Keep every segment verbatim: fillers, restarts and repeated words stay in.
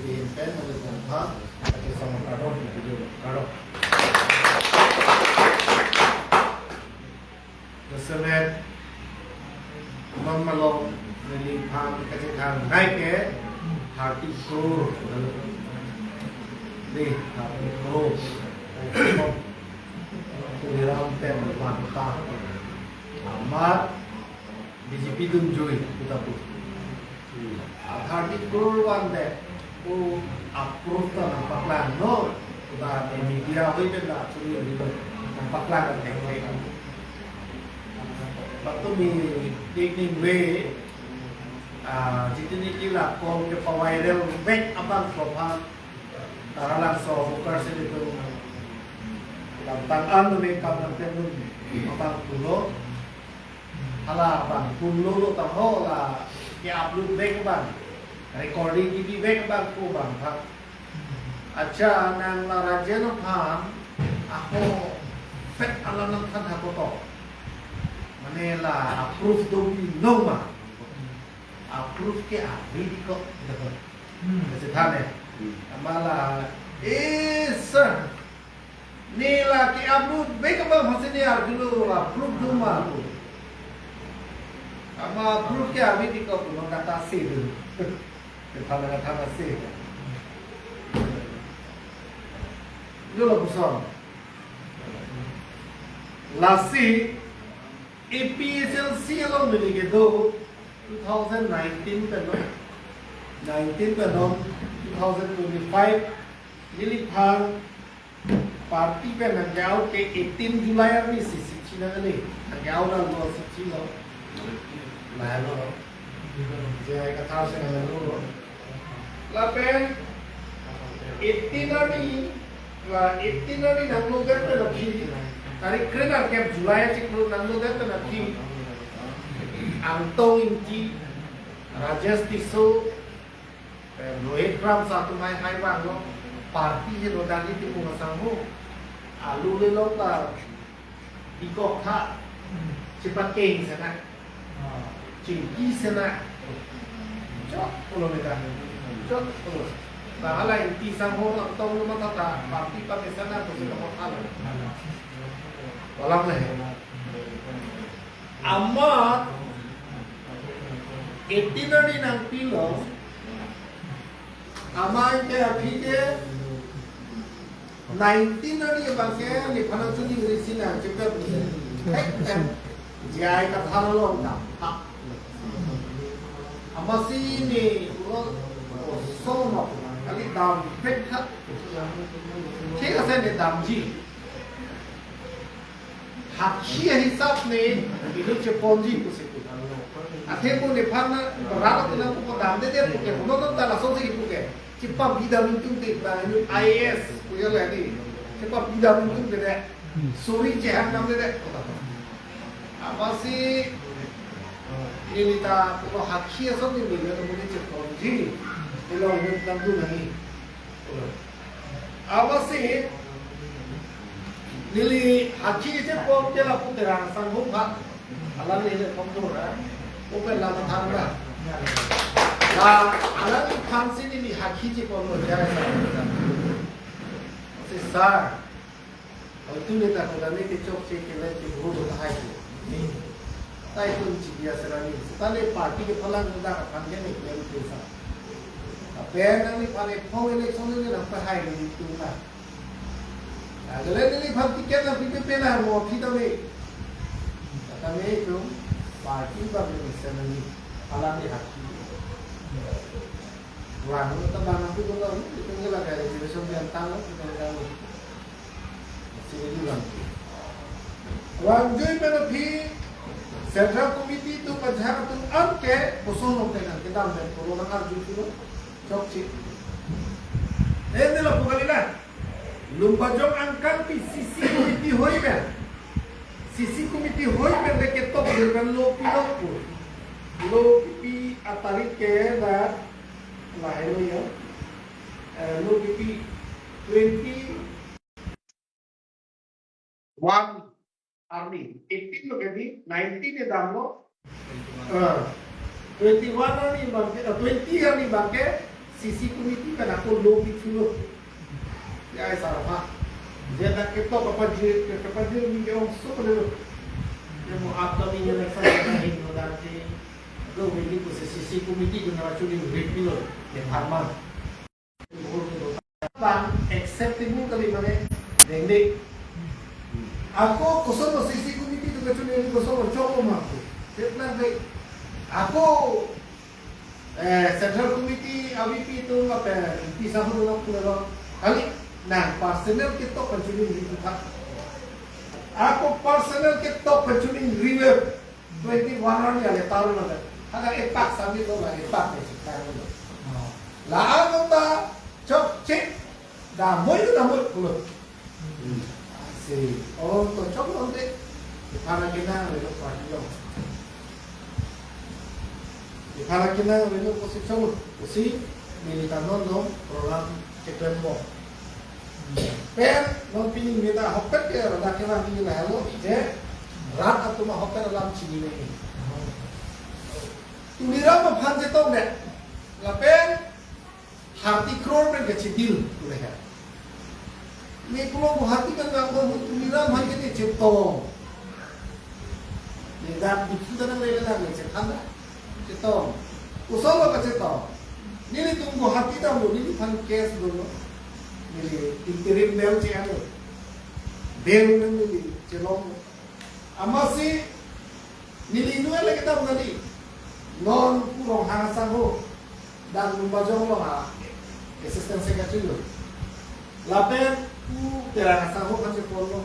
ahin pen nanglitum aphan kachesong kardom, video kardom. Jasemet non malom neliphan kachethan nai ke thirty crore. Dei, thirty crore. Tuliram pen manta. Amat B J P dunjui kita tu. A thirty crore vande ko approve ta nangpaklang, no? Kita media hoi pen la churi hoi pen nangpaklang kan thek thek. Patumi taking way, ah, jitini kila call kepa-viral vek abang ko aphan Taralangso Hawker Centre atum lamtang an me kam nangpendun abang pulo. Hala abang pulo lo tangho la ke-upload vek abang, recording kebi vek abang ko abang aphan. Acha nang la Rajen aphan ahokpet alam nangthan ha koto. Mane la approve do binong ma. Approve ke ave dei ko. Hmm. Kachethan eh. Hmm. Amat la, eh, sir. Ne la ke-upload vek abang aphansi ne arjulo, approve do ma ko. Amat approve ke ave dei ko, puno kata se do. Kethana kethana se. Yo lapuson. Lasi A P H L C along neli kedo two thousand nineteen pen non, nineteen pen non two thousand twenty-five neliphan party pen nangke-out ke eighteen July arni si sitsi nang kali. Nangke-out lo sitsi lo. Lahelo. J I Kathar si nanglo. Lapen eighteen arni, la eighteen arni nanglodet pen aphi, tarik kre-nerkep July achiklo nanglodet pen aphi, Angtong Ingti, Rajesh Tisso, eh, Rohit Kramsa atum hai hai vanglo, party helo Dagi Timung Asangho, alu lelok ta bikok tha, chepakeng sena, chingki sena, chok pulo meta, chok pulo. Bahala Ingti Sangho nangtong lo matha ta, party pake sena pusi lo matha lo. Walang le. Amat eighteen arni nangpilo, amat ke aphi ke nineteen arni abang ke nephan chuningri si nangchepet ni. Thek thek. J I Kathar along dam. Ha. Amatsi ne puro osomar kali dam pek ha. Thik ase ne damji. Hakhi ahisap ne ilu cheponji pusi pu. Athe pu nephan na berat tu nangpu damdedet pu ke, puno ta laso si pu ke. Chepabidam ingtungte, ta inu I A S pu ya le di. Chepabidam ingtungte de. Suri chehang damdedet. Amatsi neli ta pulo hakhi ason neli le neli cheponji. Ilo inu nangdun nangji. Amatsi neli hakhi chepon ke lapu Terang Sangho aphan. Alang neli pon tura. Open la than na. La alangliphan si neli hakhi chepon lo ya. Si sir. Oi tu ne ta ko dami ke chokche ke le ke bhur ta hai ke. Tai tun chi dia serani. Seta le party kephalang ta aphan ke ne klem ke sa. Apen nangliphan e phong election ne nangpahai ne tu na. Agale neliphan ticket nangpipe pe na mo phi ta me. Tata me tu party ba me serani. Alang ne hakhi. Wang ta ba nangpi ko lo, itu ke la reservation ke antang lo, itu kan lo. Sini di Wangju. Wangju pen aphi Central Committee atum ajahak atum an ke koson lo ke nang kedam pen pulo nang arju pulo. Chokche. Eh, ne lapu kali na. Lumbajong angkang pi C C committee hoi pen. C C committee hoi pen de ketok dir pen lo pi lo pu. Lo pi pi atarik ke na lahelo ya. Eh, lo pi pi twenty one arni, eighteen lo ke di, nineteen e damlo. Ah, twenty-one arni abangke, ah, twenty arni abangke, C C committee pen ako lo pithulo. Ya, sarpa. Dia nak ketok apa je, apa je ni ke ong sok le. Ya, mo upcoming election na hin no dan di. Lo beli ko C C committee ko na chuli ripilo. Ya, tharman. Bang acceptable kali mane dengdek. Ako koson lo C C committee atum kachun ini koson lo choklo mangko. Setlang kai. Ako, eh, Central Committee, A V P atum apa, P sahu lo pulo lo. Kali nang personal ketok pen chuni ini tuh. Ako personal ketok pen chuni river. Twenty-one arni ale taru na. Hada epak sami to la epak ni si taru na. La ano ta chokche. Damoi to damoi pulo. Si, oh, to choklo de. Para kena le lo party lo. Para kena le lo kosi choklo. Kosi militan non dong program keklem bom. Pen non pini meta ahokpet ke radak ke nang pini lahelo je rat atum ahokpet alam chinine. Tuliram aphan chetong de. Lapen thirty crore pen kachidil tu le he. Me pulo Guwahati kan nang ko Tuliram hai ke chetong. Ni dak bitu tanang le le nang chethan da. Chetong. Koson lo kachetong. Nelitum Guwahati damlo, neliphan case dolo. Neli interim bail che-alo. Bail neli chelong. Amatsi neli inut le kedam neli. Non pu Ronghang asangho. Dak Lumbajong along a assistant secretary lo. Lapen pu Terang asangho aphan cheponlo.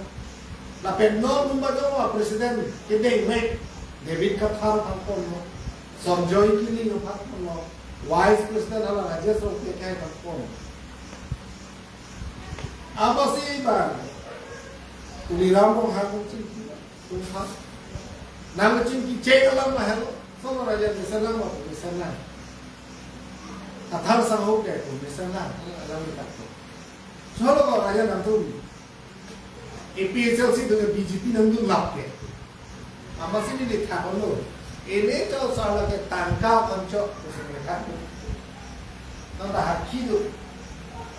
Lapen non Lumbajong along a president kedeng mek David Kathar aphan ponlo. Sonjoy Killing aphan ponlo. Vice president hala Rajesh Rongpiakhai aphan ponlo. Amatsi bang Tuliram Ronghang chingki. Tung ha. Nang chingki cheng alam lahelo. Solo raja mesen lang, mesen lang. Kathar asangho ke mesen lang. Alam ni tak. Solo ko raja nangtum A P H L C atum ke B J P nangdun lap ke. Amatsi neli thaklo. Ele to sala ke tangka koncho kusung le thak. Nang ta hakhi do.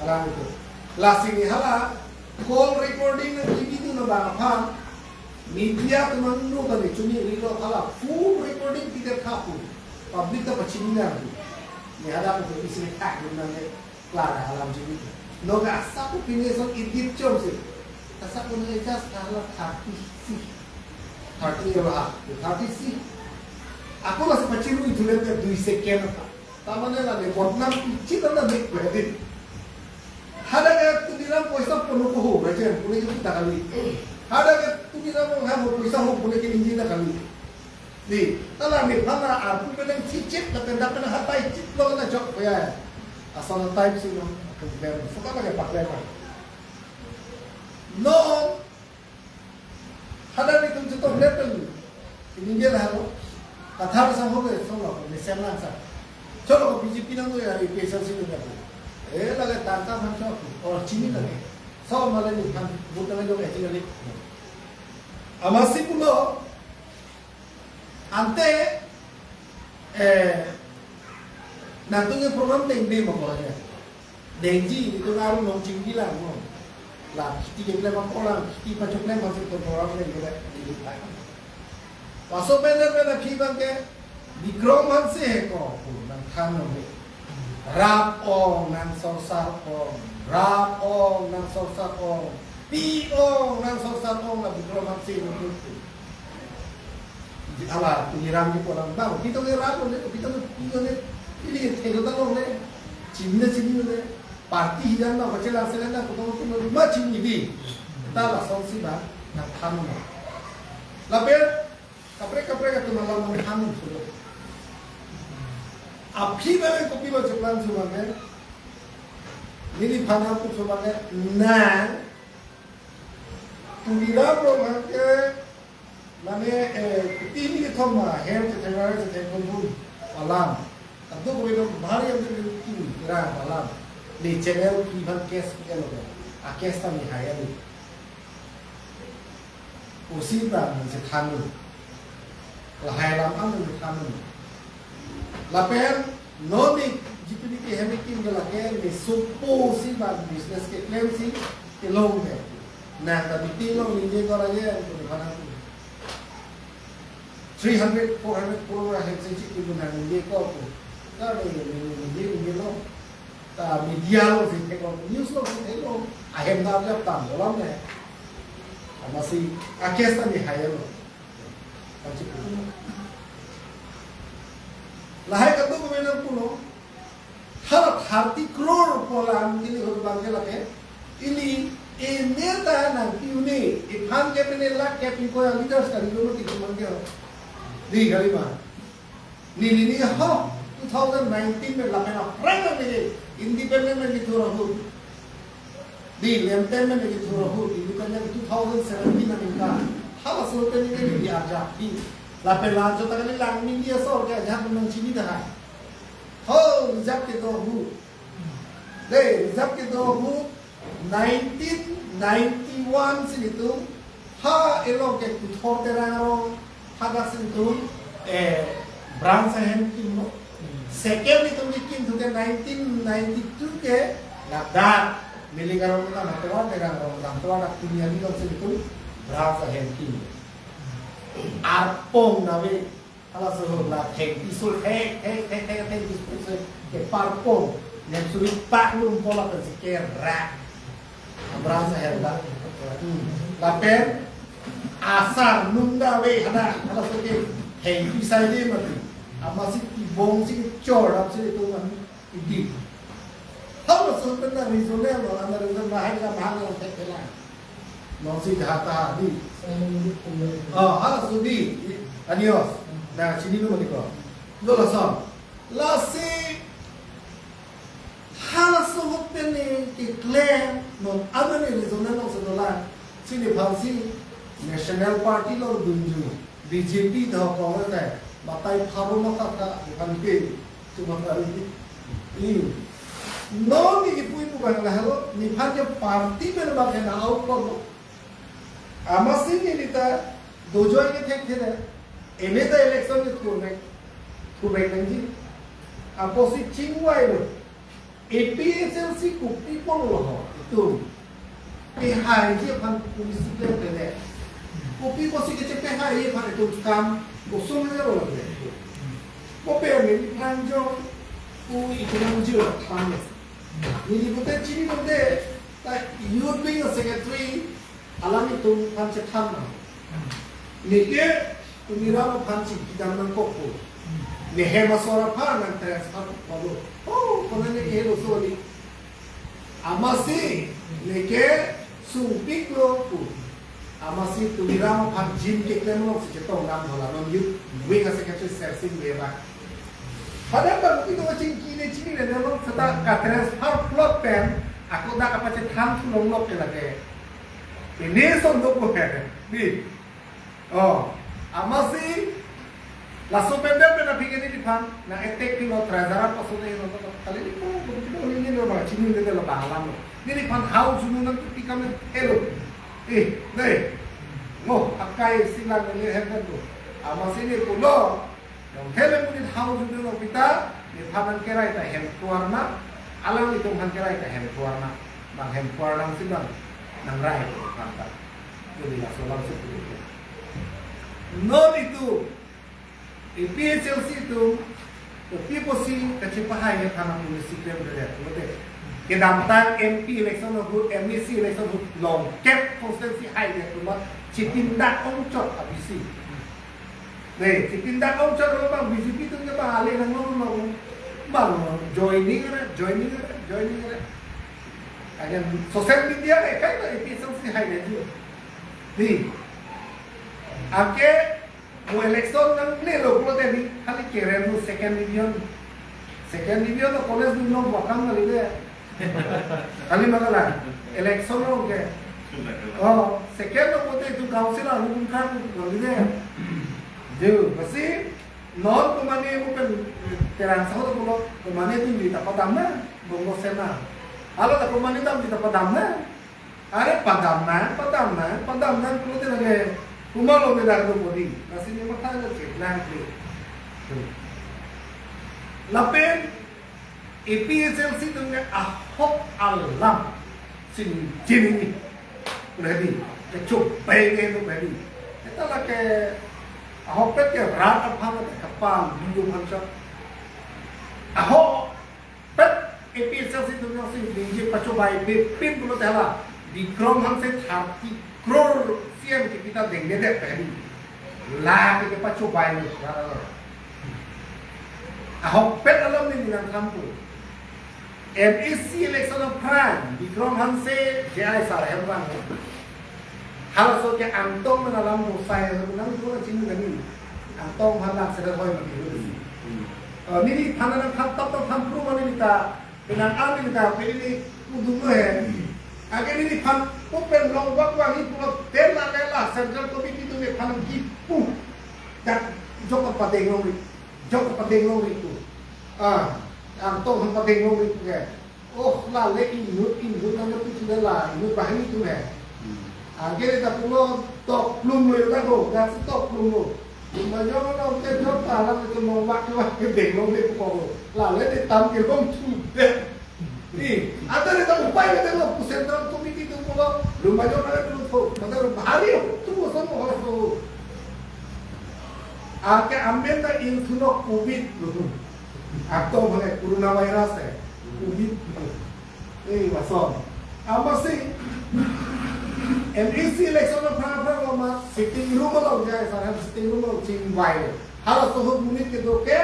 Alam itu. Lasi neli hala call recording nangkebi dun abang aphan. Media atum nangno kali chuni rilo hala full recording pidet khapu. Public ta pachini nang. Neli hadak ko isi thak dun nang le klar alam chini. Noga asap ko pine son edit chom si. Asap ko nang adjust hala thirty si. Thirty ya ha. Thirty si. Ako lasi pachini itu le dui second apa. Tamane la ne bodnam ichit na mek bedi. Hadak ke Tuliram poisa ponlo ko ho, rajen, pune ke kita kali. Hadak ke Tuliram Ronghang ho poisa ho, pune ke ninji ta kali. Di, ta la nephan arpu penang chichit, la pendak penang hatai chitlo na chok ko ya. Asal type si no, ke ben, suka lagi pakai na. No, hadak nelitum chetong level. Ini dia lah lo. Kathar asangho ke solo, mesen lang sa. Solo ko B J P nang ya, A P H L C nang ya. Eh, lagi tangka man chok. Or chini lagi. So, malah ni kan, buta lagi, eh, chini lagi. Amatsi pulo. Ante, eh, nangtum ke program dengdeng mo ko ya. Dengji, itum aru nong chingki lang, no. La, kheti keklem ako lang, kheti pachoklem masih itum program dengdeng, dengdeng. Laso pen pen aphi abangke, Bikram Hanse he ko, nangthan nang he. Rap ong, nang sorsar ong, rap ong, nang sorsar ong, pi ong, nang sorsar ong, la Bikram Hanse nang tutu. Ala, Tuliram ke pulang bang, kita ke rap le, kita ke pi le, ini ke thelo ta long le, chini le chini le, party hidan bang, bache lang selen bang, kutong kutong ma chini di, ta lasonsi bang, nangthan nang. Lapen, kaprek kaprek atum alam nangthan nang sudah. Aphi bang kopi lo cheplan sudah ke, neliphan aput sudah ke, nang, Tuliram Ronghang ke, mane, eh, tini kethom ma, hem chethengra chethen pon pon alam. Kadokave bhari yang tini kira alam. Ni channel pi aphan case pi-etlo. A case ta ni haya ni. pusi bang nangchethan-un. Lahai alam an nangchethan-un. Lapen non ne jitu ne kehem kekim ke lake ne sopo si bang business keklemsi kelong ke. Nang ta B P T along ningje kora je, pu ne phan-an. Three hundred, four hundred crore ahem si chikti pu nang ningje ko pu. Ka ne ne ne ningje ningje lo. Ta media alongsi theklong, news alongsi theklong. Ahem ta jap tam dolam ne. Amatsi a-case ta ne hai lo. Pachip. Lahai katu ko menang pulo. Hala thirty crore pu alam ili hur bang ke lake. Ili ene ta nangpi un-e, iphan ke pine lakh ke pi ko yang leaders kali lo mati kumang ke ho. Di kali ma. Neli ni ho, two thousand nineteen pen lapen aphrang nangji, independent nangji thur ahut. Di lemtem nangji thur ahut, independent two thousand seventeen nangji ka. Halaso pen neli di ajak di. Lapen la jota kali lang media asor ke ajak nangchini dah. Ho, reserve kedo ahut. De, reserve kedo ahut, nineteen ninety-one si nelitum, ha elong ke Kuthor Terang Rong, hadak si nelitum, eh, branch ahem kimlo. Second nelitum kekim thu ke nineteen ninety-two ke, ladak, Milik Arong ta natovar, Terang Rong ta natovar, dak Tiniali along si nelitum, branch ahem kim. Arpong nave, halaso la thengpi so, theng, theng, theng, theng, thengpi so, ke parpong. Nem suri pak lum pola pensi kerak. Abra sa herda. Hmm. Lapen asar nunda ve hana, halaso ke thengpi sai de mati. Amatsi tibong si chor ap si tu man. Idi. Halaso pen na reason le lo, ana reason bahai ka bahai lo thek thela. Non si jahata di. Oh, halaso di. Adios. Na chini lo mati ko. Lo lason. Lasi halaso ahut pen ne keklem non, ano ne reason alongsi dolang. Si nephan si National Party along dunju. B J P do Congress hai. Batai pharo mata ta nephan ke. Cuma hari ini. Ini. Non ne kipu-i pu bang lahelo, nephan ke party pen bang kena out ko. Amatsi nelita dojoi ke thekthedetji. Ene ta election ke thurvek, thurvek nangji. Apotsi chingvailo. A P H L C kopi apotlo ho, itum. Pehaiji aphan policy ke pele. Kopi apotsi kechepehai aphan itum kam kosonlo lake. Kopi ame ni pranjong, pu itum jur aphan. Neli pute chini pute, ta youth wing secretary, alanglitum aphan chethan nang. Neke Tuliram aphan chingki dam nangkokpo. Ne hem asor aphan nang transfer kok-lo. Oh, konane kehelo soli. Amatsi neke sungpiklo pu. Amatsi Tuliram aphan gym keklem alongsi chetong dam dolang non youth wing secretary Sersing Bey abang. Padahal bang itu chingki ne chinine along seta ka-transfer plot pen ako dak kapachethan thu longlok ke lake. Ini son do ko he. Di. Oh, amatsi laso pen pen aphi ke neliphan nang-attack pilo, treasurer apaso ne lo, kali ni ko, ko, ko, ini lo bang, chinine lo bang alam lo. Neliphan hau chunu nang tu tikam ne helo. Eh, dei. Ngo, akai silang ne hem kan tu. Amatsi ne pulo. Nang hele monit hau judu nang pita, nephan nangkerai ta hem kevar ma, alanglitum aphan kerai ta hem kevar ma, bang hem kevar nangsi bang, nangrai ko aphan ta. Jadi laso alam si pulo. Non itum, A P H L C itum, kopi apotsi kachepahai aphan policy klem dele, pulote. Kedamtang M P election ahut, M A C election ahut, Longkep constituency hai de, pulo, chipindak ongchot abisi. Dei, chipindak ongchot lo bang B J P atum ke bang ale nanglong lo. Bang joining re, joining re, joining re. Ayan social media re, kai lo A P H L C hai re ju. Di. Anke mo election nangle lo pulote di, kali kerem lo second division. Second division lo college dun lo bakam kali de. Kali ma kalang, election lo ke. Oh, second lo pulote itum council alu bungkar tu kali de. Ju, pasi non komane mo pen Terang Saho ta pulo, komane atum jui ta padam nang, Bongo Sena. Hala ta komane atum jui ta padam nang. Are padam nang, padam nang, padam nang pulote lake. Kumalo medar do bodi, nasi ni matha na cek lang kli. Lapen A P H L C atum ke ahok alam sin jini ni. Ready, kecho bai ke no ready. Eta lake ahokpet ke rat aphan ke kapam biu aphan chak. Ahokpet A P H L C atum nangsi ningje pachobai bepin pulote hala Bikram Hanse thirty crore C M kipi ta dengdedet tadi. La ke pachobai ni. Ahokpet alam ni nangthanpo. M A C election aphrang Bikram Hanse J I sir hem vang. Halaso ke Angtong men alam dosai nang dua chin nani. Angtong aphan lak sera hoi mati. Eh, neliphan nangthan tap tap than pru mani ta, penang ami ta, pini ni udung lo he. Ake neliphan open long bak bang ni pulo tel la tel la Central Committee atum nephan kipu. Dak jok padeng long ri, jok padeng long ri tu. Ah, Angtong aphan padeng long ri tu ke. Oh, la le inut, inut nang tu sudah la, inut bahani tu he. Hmm. Ake ta pulo tok plum lo yo ta ko, gas tok plum lo. Cuma yo lo ke jok ta la tu long bak ke bak ke deng long de ko. La le de tam ke long tu de. Ni, ada de ta upai de lo, Central Committee tu pulo, lumba yo na tu ko. Mata hari tu ko somo ho so. Ake amen ta in thuno covid lo. Atau mana coronavirus eh. Covid. Eh, wasom. Amatsi M A C election aphrang aphrang ma sitting room along jai, sar hem sitting room along chingvai. Halaso ahut monit kedo ke,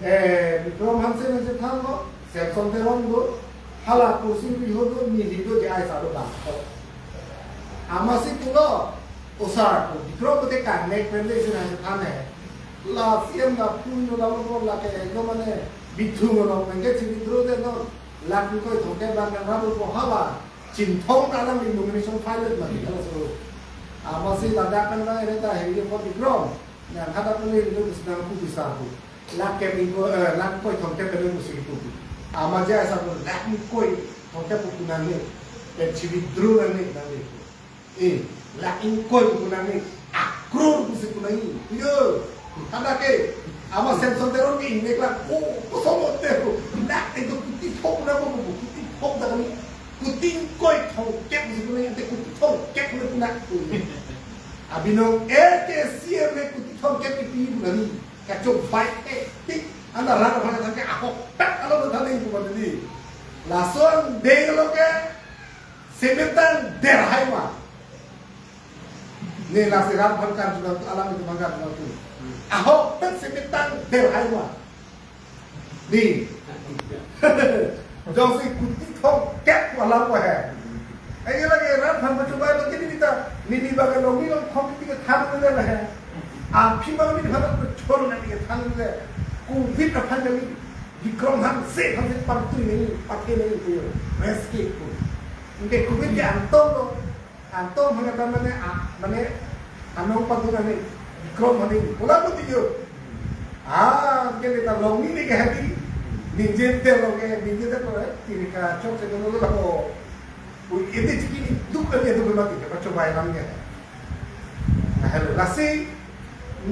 eh, Bikram Hanse nangchethan lo, Samson Teron do, hala Kursing Riho do, neli do, J I sir do bang. Amatsi pulo, o sir, Bikram ko te connect pen le isi nangchethan he. La C M la pun lo la lo la ke ekdom mane bithu lo, pen ke chi withdraw de non. Lakh ingkoi thomkep bang nang rabu ko hala Chinthong ta alam nomination file mati halaso. Amatsi ladak kan bang ere ta heri ko Bikram. Nang hada ko le lo bis nang ku bisa ku. Lakh kep ingkoi, eh, lakh ingkoi thomkep pen ku si ku. Amat J I sir ko lakh ingkoi thomkep ku nang ni. Pen chi withdraw nang ni nang ni. Eh, lakh ingkoi pu nang ni, akror pusi pu nang ni. Iyo, kada ke, amat Samson Teron ke ingnek lang, oh, koson lote ko. Lakh itu kuti thok na ko, kuti thok dak ni. Kuti ingkoi thomkep pusi pu nang ni, ante kuti thomkep pu nang ni. Abinong A K C M ni kuti thomkep kipi pu nang ni. Kachok baik eh, tik, anda rara bhana thang ke ahok, tak alo thang ni pu nang ni. Lason deng lo ke, semetang derhai ma. Ne lasi rat bangkar juga tu alam itu bangkar juga tu. Ahok pen semetang derhai ma. Ni. Jongsi kuti thomkep wala ko he. Ai lagi rat bang pachobai lo kini kita. Nini bagan lo milo thomkep kita than le he. Aphi bang ni bhana ko chor na ni than le. Covid aphan ni. Bikram Hanse aphan si pantui ni, pathe ni ko. Rescue ko. Ingke covid ke Angtong lo. Angtong mane ta mane, ah, mane anong padun ani, Bikram mane, bola ko tiyo. Ah, ke ni ta long ni ke hati. Ninje te long ke, ninje te ko, eh, tiri kachok se ko lo ko. Ui, ini chiki ni duk ani duk mati, ke pachobai lang ke. Nah, hello, lasi,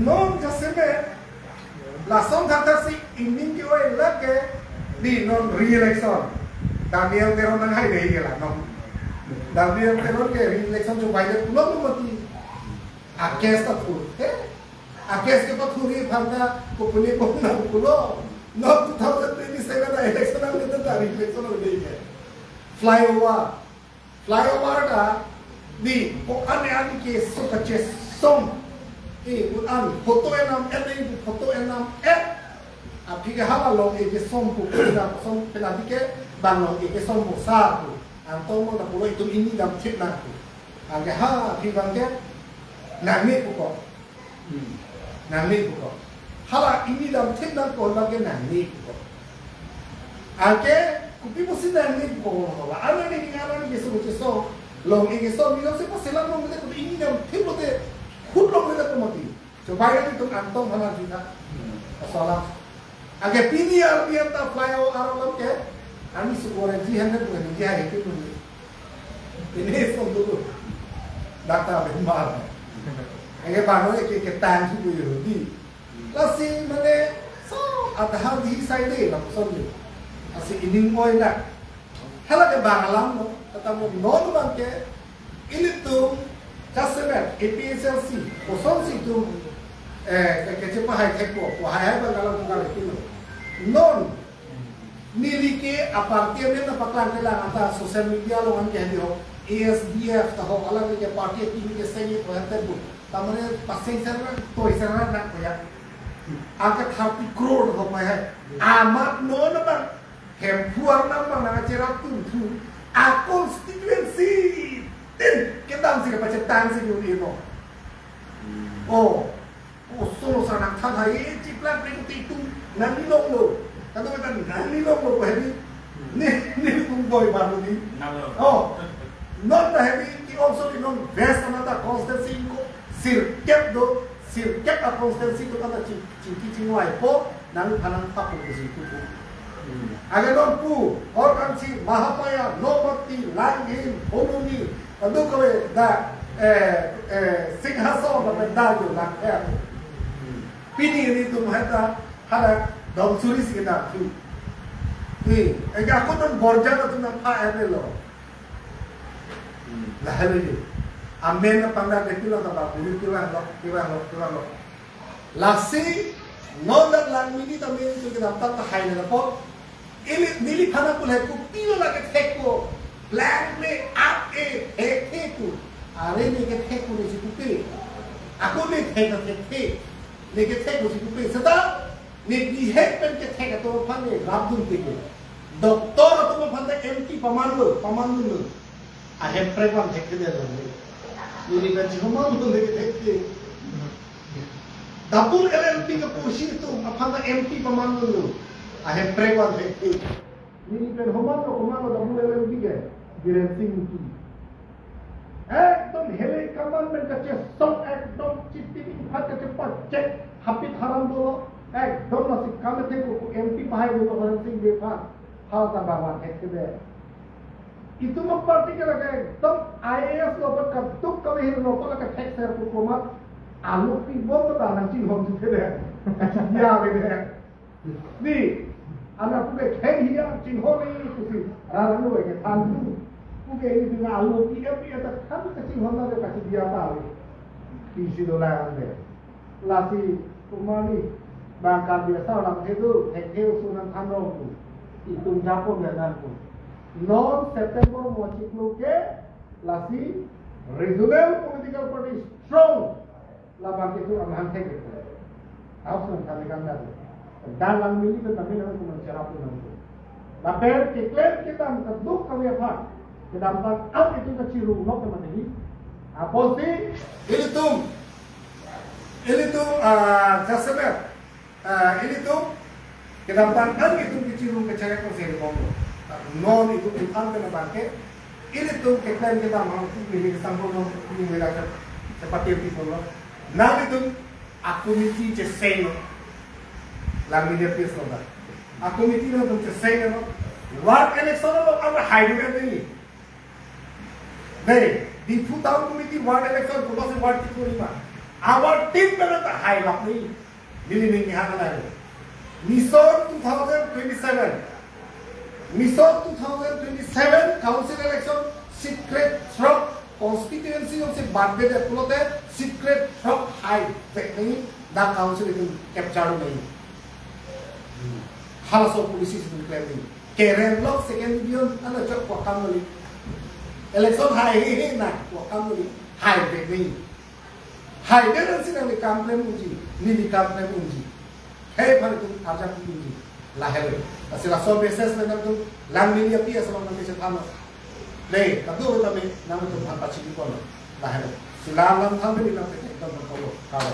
non jaseme, lason thakthak si ining ke-oi lake di non re-election. Daniel Teron nanghai dei ke la non. Daniel Teron ke re-election chobai le pulo mati. A case ta thur. Eh? A case ke pathuri aphan ta kopune pon nang pulo. Non two thousand twenty-seven a election ang ta re-election ang dei ke. Flyover. Flyover ta di ko ane ani keso kachesong. Eh, un an photo enam et, eh, photo enam et. Aphi ke hala long eh kesong pu, pina song pina di ke bang long eh kesong pu sa pu. Angtong mo ta pulo itum ini damthip nang pu. Anke ha aphi bang ke nangne pu ko. Hmm. Nangne pu ko. Hala ini damthip nang ko bang ke nangne pu ko. Anke kopi pusi nangne pu ko hala. Ana ni ni ana ni keso keso. Long eh keso ni long si paselam long te ko ini damthip lo te. Hut long te ko mati. Chobai nang itum Angtong hana jina. Asala. Anke pini arni anta flyover alam ke. Ani sukore ji hande bukan ji hai itu. Ini song dulu. Data bemar. Anke bang ke, ketang thu ko yo di. Lasi mane so adhar di sai de lapuson di. Lasi ining oi na. Hala ke bang alam lo, kata mo non bang ke ilitum jasemet A P H L C, kosonsi itum, eh, ke, kechepahai thekpo, pahai hai bang alam ko kali kilo. Non, neli ke a party amen na paklang kelang anta social media along an ke hadi ho, A S D F ta ho, alang ke party atum ke sengit ko hate bu. Tamane paseng serang, toi serang na ko ya. Anke thirty crore ho pa hai. Amat non bang, Hemphu arnam bang nangcherap tunthu. A constituency tin kedam si kepachetang si yun ino. Oh, oh, solo sanang than hai, eh, chiplang prekuti tu nang nilong lo. Kado kata nang nilong lo ko hedi. Ni, ni kung boy baru di. Nang lo. Oh, non ta hedi ki also di non West another constituency ko sirkep do, sirkep a constituency to kata chi, chingki chingwai po, nang phanang papu ke singku pu. Anke non pu, or kan si Mahapaya, Nomati, Langhin, Hononi, adu kave da, eh, eh, Singhason, da da jo lang eh. Pini ilitum hata, hada dom suri si kena tu. Ni, eh, ako ton borja na tu na pa eh lo. Lahelo ye. Amen na pangdak de pilo ta ba, bulu kiwang lo, kiwang lo, kiwang lo. Lasi, non dak Langmili ta amen tu kedam tang ta hai na po. Ili, neli phana pulai ku pilo la kethek ko. Blank le ap e, he, he ku. Are ne kethek ko ne si kupe. Ako ne thek na thek he. Ne kethek ko si kupe. Seta, ne bihek pen kethek atum aphan ne rapdun tike. Doctor atum aphan ta M T paman lo, paman lo. Ahem prevan thek ke dia lo. Neli kan chihoman lo ne kethek ke. Double L L B ke pusi atum aphan ta M T paman lo. Ahem prevan thek ke. Neli kan homan lo, homan lo double L L B ke. Biren Singh ki. Ekdom hele kaman pen kachesong, ekdom chiti phat kachepachek, hapit haram dolo, ekdom lasi kam thek ko M P pahai dolo Horen Sing Bey aphan, hal ta bawan hek kebe. Itum aparty ke lake ekdom I A S lo, kaduk kave hir lo, ko lake thek ser ko komat, alu pi bom ta nang chinghon si thede. Ya bede. Ni, anak puke khei hiya chinghon ni kusi, raranu ke than tu. Puke ni tu na alu pi, eh, pi, eh, ta than ke chinghon na de kasi dia ta le. Pi si do lang de. Lasi, kumani, bang Karbi asar lang thedu, thek theu sunan than rong tu. Itum japo ya nan tu. Non September mo chiklo ke, lasi, regional political party strong. Labang ke tu amahang thek ke. Aus nang kami kan dah. Dan Langmili ke kami nang kuman cherap tu nang tu. Lapen keklem kedam kaduk kami aphan. Kedam tang an itum kachiru nok teman ini. Apotsi ilitum, ilitum, ah, jasemet, ah, ilitum kedam tang an itum kachiru kacharek ko seri bom lo. Non itum itum an kena bangke. Ilitum keklem kedam hang tu ini kesang bom lo ini mereka seperti itu bom lo. Nang itum a committee cheseng lo. Langmili apis lo da. A committee lo itum cheseng lo. Ward election lo, apa hai dulu ni. Dei, Diphu Town Committee ward election, pulo si ward kitu lima. Our team pen ta hai lak ni. Neli ning ha kalai. Mission two thousand twenty-seven. Mission two thousand twenty-seven council election secret throk constituency alongsi bad bede pulote secret throk hai vek nangji, dak council itum capture nangji. Halaso policy si itum klem nangji. Kerem lok second division ano chok ko kam nangji. Election hai he he na ko kam nangji. Hai vek nangji. Hai, dia nang si nangli kam klem unji, neli kam klem unji. Hei, aphan itum arjak unji. Lahelo. Lasi laso message le nangtum Langmili apis along nangli chethan lo. Le, kado tame nangtum aphan pachini pon lo. Lahelo. Si lam lam than le nangtum ekdom pon lo. Kado.